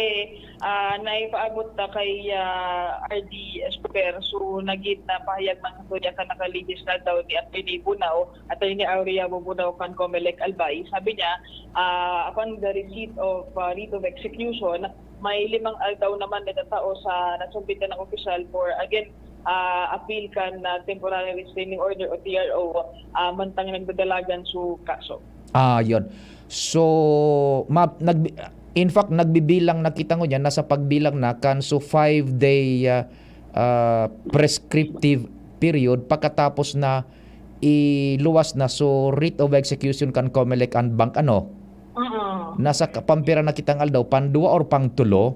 ah, naipaabot na kay, ah, R D Escobar. So, nagin na pahayag man sa tuya ka nakalihis na daw ni Attorney Bunao, Attorney Aurea Bubunao kan Comelec Albay. Sabi niya, ah, upon the receipt of, ah, writ of execution, may limang aldaw naman na tatao sa nasambitan na opisyal for, again, ah, appeal kan, ah, temporary restraining order o T R O, ah, mantang nagdadalagan su kaso. Ah, yun. So, ma-, nagbi-, in fact, nagbibilang na kita ngunyan, nasa pagbilang na kan, so, five-day, ah, ah, prescriptive period pagkatapos na iluwas na, so, writ of execution kan Comelec and Bank, ano? Mm. Nasa ka-, pampira na kitang aldaw, pandua or pangtulo?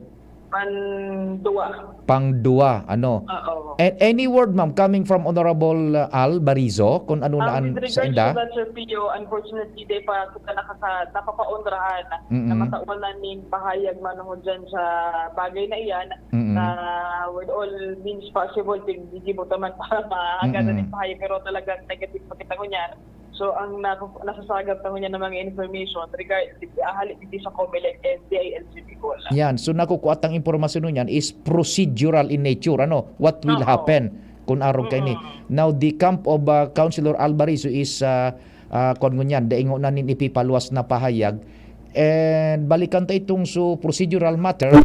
Pandua. Pangdua, ano? Oo. A-, any word, ma'am, coming from Honorable, uh, Al Barizo, kung ano na Ah, an with regards sainda? to that, Sir Pio, unfortunately, di pa kita nakaka-, napapaonrahan na Mm. matawan na ning pahayag manungod dyan sa bagay na iyan. Mm. Na with all means possible, tig-, gigibo ta man para maagadan Mm. ning pahayag, pero talagang negative pa kita ngunyan. So, ang naku-, nasasagap ta ngunyan na mga information regard, ahali digdi sa Comelec and D I L G Bicol. Yan. So, nakukuha tang impormasyon ngunyan is procedural in nature. Ano? What will Oo. happen kung arog kaini? Mm. Now, the camp of, uh, Councilor Alvarizo is, uh, uh, kuwan ngunyan, daingo na nin ipipaluwas na pahayag. And balikan ta itong so procedural matter.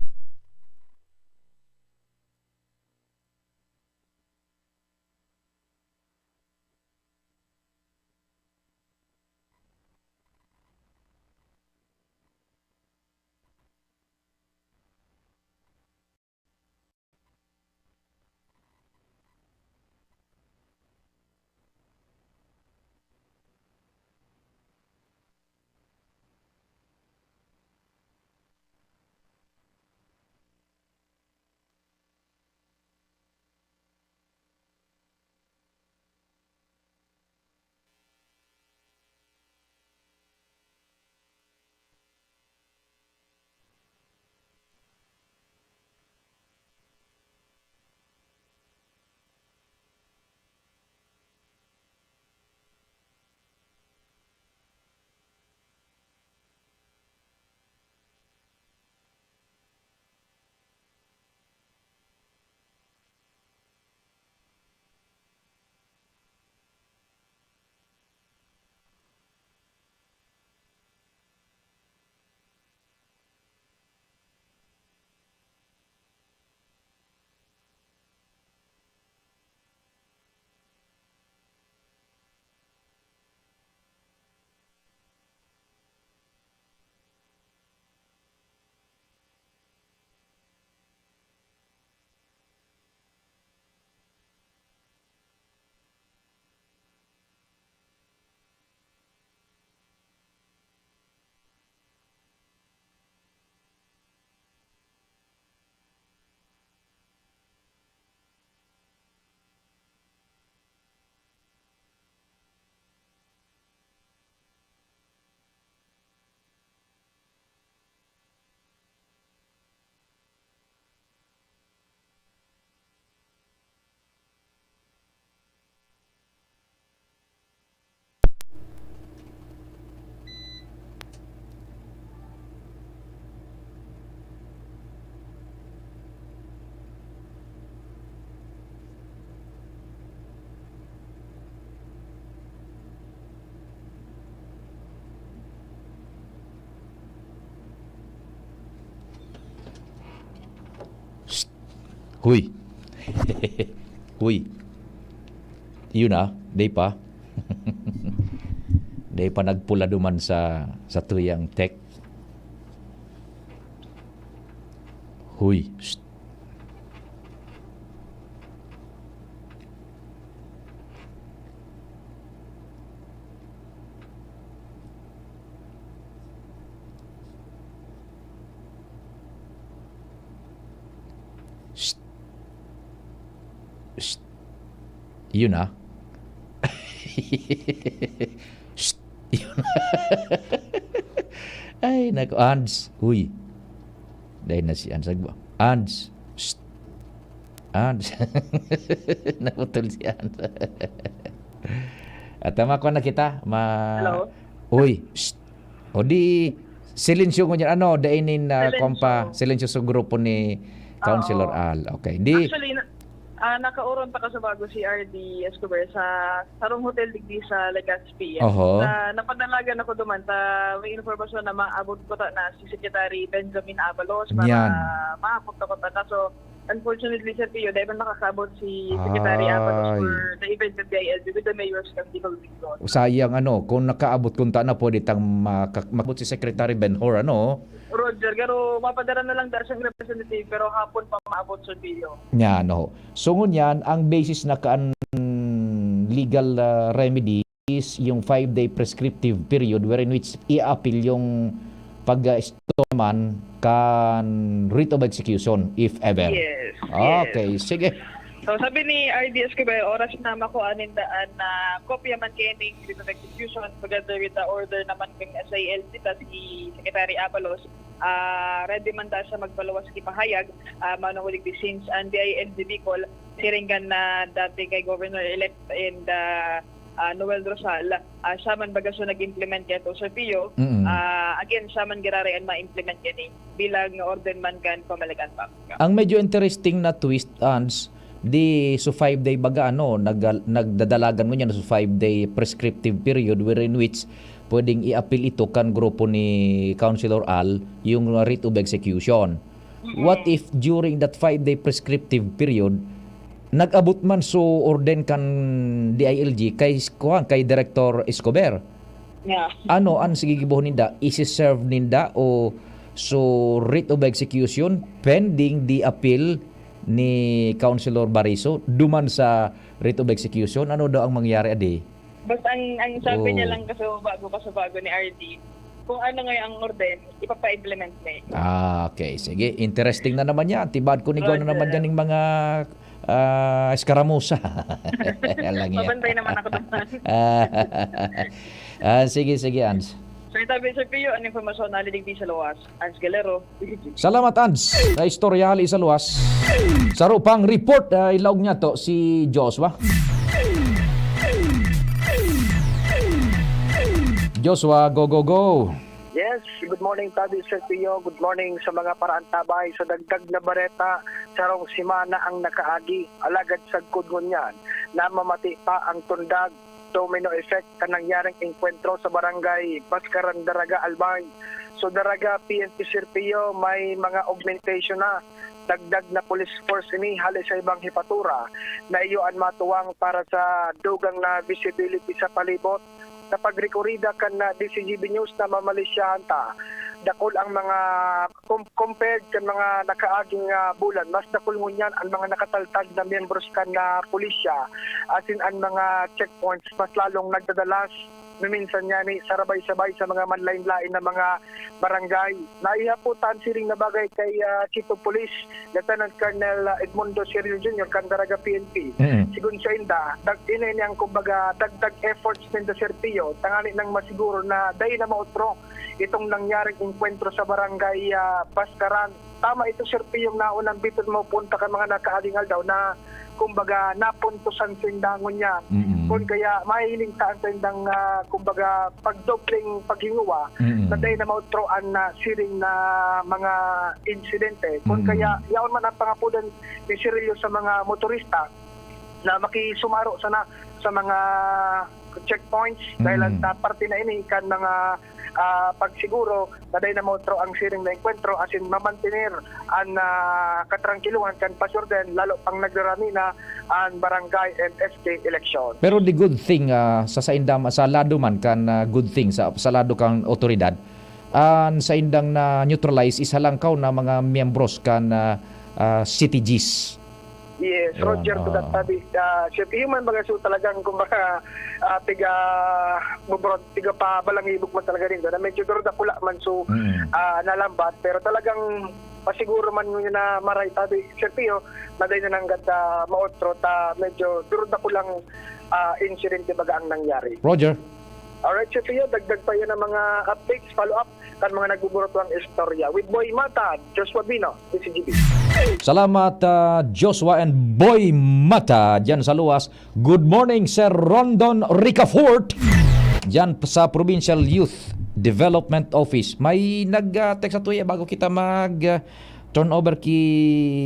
Huy. Huy. Yun na, day pa. Day pa nagpula duman sa, sa tuyang tech. Huy. Shh. Shh. Shh. Yun na. Shh. Yun. Ay, naku, Ans. Uy. Dahil na si Ans. Nagba-, Ans. Shh. Ans. Naputol si Ans. At tama ko na kita. Ma- Hello? Uy. Shh. O di, silensyo ngunyan. Ano, dai nin, ah, Silensyo. Kompa, silensyo sa grupo ni Councilor Oo. Al. Okay. Di, Actually, na, ah, nakaoron pa kasubago si R D Escobar sa sarong hotel digdi sa Legazpi. Oho. Sa, napadalagan ako duman ta may impormasyon na maabot ko ta na si Secretary Benjamin Abalos para Yan. maabot ako ta. Kaso, unfortunately, Sir Pio, dahil man makakaabot si Secretary Abalos Ay. for the event ng B I L B with the mayors ng Bicol Region. Sayang, ano, kung nakaabot, kung ta na, pwede tang maka-, makabot si Secretary Benhur, ano? Roger, pero mapadara na lang daw siyang representative, pero hapon pa maabot, Sir Pio. Yan, oho. So, ngunyan, ang basis na kaan legal, ah, remedy is yung five-day prescriptive period wherein which i-appeal yung pag-, ah, isto man kan writ of execution, if ever. Yes, yes. Okay, sige. So, sabi ni R D Escobar, oras na makuha ninda an, ah, kopya man kini ning writ of execution together with the order naman kan S I L dita si Secretary Abalos. Ah, ready man ta sa magpaluwas ki pahayag, ah, mano huli di since an B I L B Bicol, siring kan na dati kay Governor-elect and, ah, ah, Noel Rosal, ah, siya man baga so nag-implement kato, Sir Pio. Mm. Ah, again, siya man giraray an ma-implement kani bilang orden man kan pamahalaan pa. Ang medyo interesting na twist, Ans, di so five day baga, ano, nag-, nagdadalagan ngunyan so five day prescriptive period wherein which pwedeng i-appeal ito kan grupo ni Councilor Al, yung writ of execution. Mm. What if during that five day prescriptive period, nag-abot man so orden kan D I L G kay, kuwan, kay Director Escobar? Yeah. Ano an sigigibohon ninda? Isi-serve ninda o so writ of execution pending the appeal ni Councilor Bariso duman sa writ of execution? Ano daw ang mangyayari, adi? Basta ang, ang sabi niya Oo. lang kasi bago, kasi bago ni R D, kung ano ngayon ang orden, ipapa-implement niya. Ah, okay. Sige, interesting na naman yan. Tibad ko ni Gwen na Roger. naman yan yung mga, ah, eskaramusa. Alam niya. Mabantay naman ako naman. Ah, ah, sige, sige, Ans. So, itabi, Sir Pio, ang impormasyon na lidigdi sa luwas. Ans Galero, D C G. Salamat, Ans, sa istorya hali sa luwas. Saro pang report, ah, ilaog niya to, si Joshua. Joshua, go, go, go. Yes, good morning, Tabi, Sir Pio. Good morning sa mga paraantabay. Sa dagdag na bareta, sarong semana ang nakaagi. Alagad sagkod ngunyan, namamati pa ang tundag domino effect kan nangyaring engkwentro sa barangay Bascaran, Daraga, Albay. So, Daraga P N P, Sir Pio, may mga augmentation na. Dagdag na police force ini hali sa ibang hepatura na iyo an matuwang para sa dugang na visibility sa palibot. Sa pagrekorida kan, ah, D C G B News na mamalisyahan ta, dakul ang mga com-, compared kan mga nakaaging, ah, bulan, mas dakul ngunyan an mga nakataltad na miyembros kan, ah, pulisya, asin an mga checkpoints mas lalong nagdadalas, maminsan ngani sarabay-sabay sa mga manlain-lain na mga barangay. Naihapot an siring na bagay kay, ah, Chief of Police, Lieutenant Colonel, ah, Edmundo Cyril Junior kan Daraga P N P. Mm. Sigon sainda, dag-, ini, ini ang, kumbaga, dagdag efforts ninda, Sir Pio, tangani nang masiguro na dai na maotro itong nangyaring engkwentro sa barangay, ah, Bascaran. Tama ito, Sir Pio, yung naunang bitin mapunta kan mga nakaaging aldaw na, kumbaga, napuntusan sinda ngunyan. Mm. Kun kaya, mahiling ta an saindang, ah, kumbaga, pagdobleng paghinguwa Mm. na dai na maotroan na siring na mga insidente. Kun Mm. kaya, yaon man ang pangapudan ni Cirillo sa mga motorista na makisumaro sana sa mga checkpoints dahil Mm. ang sa parte na ini kan mga ah, pagsiguro na dai na maotro ang siring na engkwentro asin mamantener an, ah, katrangkilohan kan pasordan, lalo pang nagrarami na an barangay and S K eleksyon. Pero the good thing, ah, sa sainda ma-, sa lado man kan, ah, good thing sa, sa lado kan otoridad, an saindang na-neutralize is halangkaw na mga miyembros kan, ah, ah, C T Gs. Yes, Ayan, Roger, to that oo. topic, ah, Sir Pio man baga, so talagang kumbaga, ah, tiga bubrot, tiga pa balangibog man talaga rin doon, na medyo duro dakula man, so, Mm. ah, nalambat, pero talagang pasiguro man ngunyan na maray tabi, Sir Pio, na dai na nanggad, ah, maotro, ta medyo duro dakulang, ah, insidente baga ang nangyari. Roger. Alright, Sir Pio, dagdag pa yan ang mga updates, follow-up, kan mga nagbuburot ang istorya. With Boy Mata, Joshua Bino, D C G B. Salamat, ah, Joshua and Boy Mata, dyan sa Luwas. Good morning, Sir Rondon Ricafort, dyan sa Provincial Youth Development Office. May nag, ah, text sa tuya bago kita mag, ah, turnover ki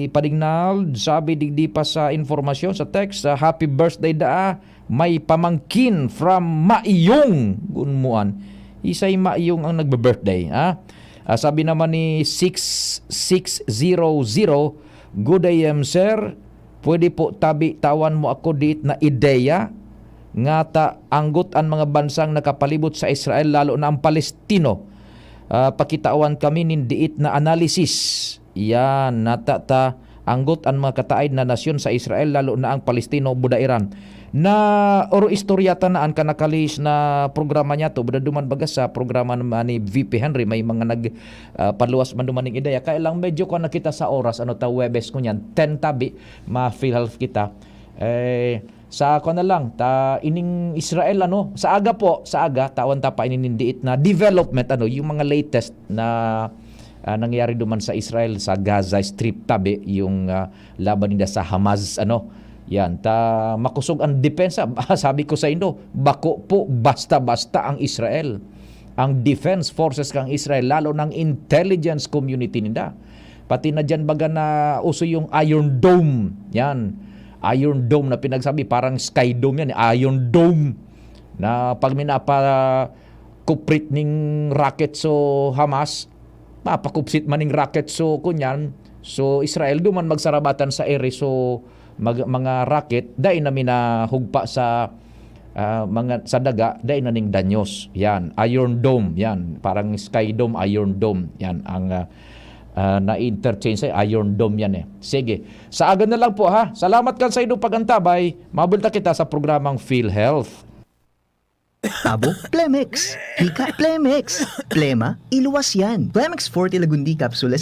Padignald. Sabi digdi pa sa informasyon sa text, ah, "Happy birthday daa, may pamangkin from Maiyong." Gunmuan. Isay Maiyong ang nagbe-birthday, ha? Ah, sabi naman ni six six zero zero, "Good A M, sir. Pwede po tabi tawan mo ako diit na ideya ngata anggot an mga bansang nakapalibot sa Israel, lalo na ang Palestino. Ah, pakitawan kami nin diit na analysis." Yan, nata ta anggot an mga kataed na nasyon sa Israel, lalo na ang Palestino, buda Iran. Na oro istorya ta na an kanakalihis na programa niya to, buda duman baga sa programa naman ni V P Henry, may mga nag, ah, paluwas man duman ning ideya. Kaya lang medyo kuwan na kita sa oras, ano ta, Huwebes ngunyan, ten tabi, ma-PhilHealth kita. Eh, sa kuwan na lang, ta ining Israel, ano, sa aga po, sa aga, tawan ta pa ini nin diit na development, ano, yung mga latest na, ah, nangyayari duman sa Israel, sa Gaza Strip tabi, yung, ah, laban nila sa Hamas, ano. Yan, ta makosog ang depensa. Sabi ko sa indo, bako po basta-basta ang Israel. Ang defense forces kang Israel, lalo ng intelligence community nila. Pati na dyan baga na uso yung Iron Dome. Yan. Iron Dome na pinagsabi, parang Sky Dome yan, eh. Iron Dome. Na pag minapa kuprit ning rocket so Hamas, mapakupsit man ning rocket so kunyan, so Israel, duman magsarabatan sa ere so mag-, mga rocket, dai na minahugpa sa, ah, mga, sa daga, dai na ning danyos. Yan, Iron Dome, yan, parang Sky Dome, Iron Dome, yan, ang, ah, ah, na-interchange sa Iron Dome yan eh. Sige, sa aga na lang po ha. Salamat kan sa inyong pag-antabay. Mabulta kita sa programang PhilHealth. Abo, Plemex. Hika, Plemex. Plema, iluwas yan. Plemex Forte Lagundi Capsule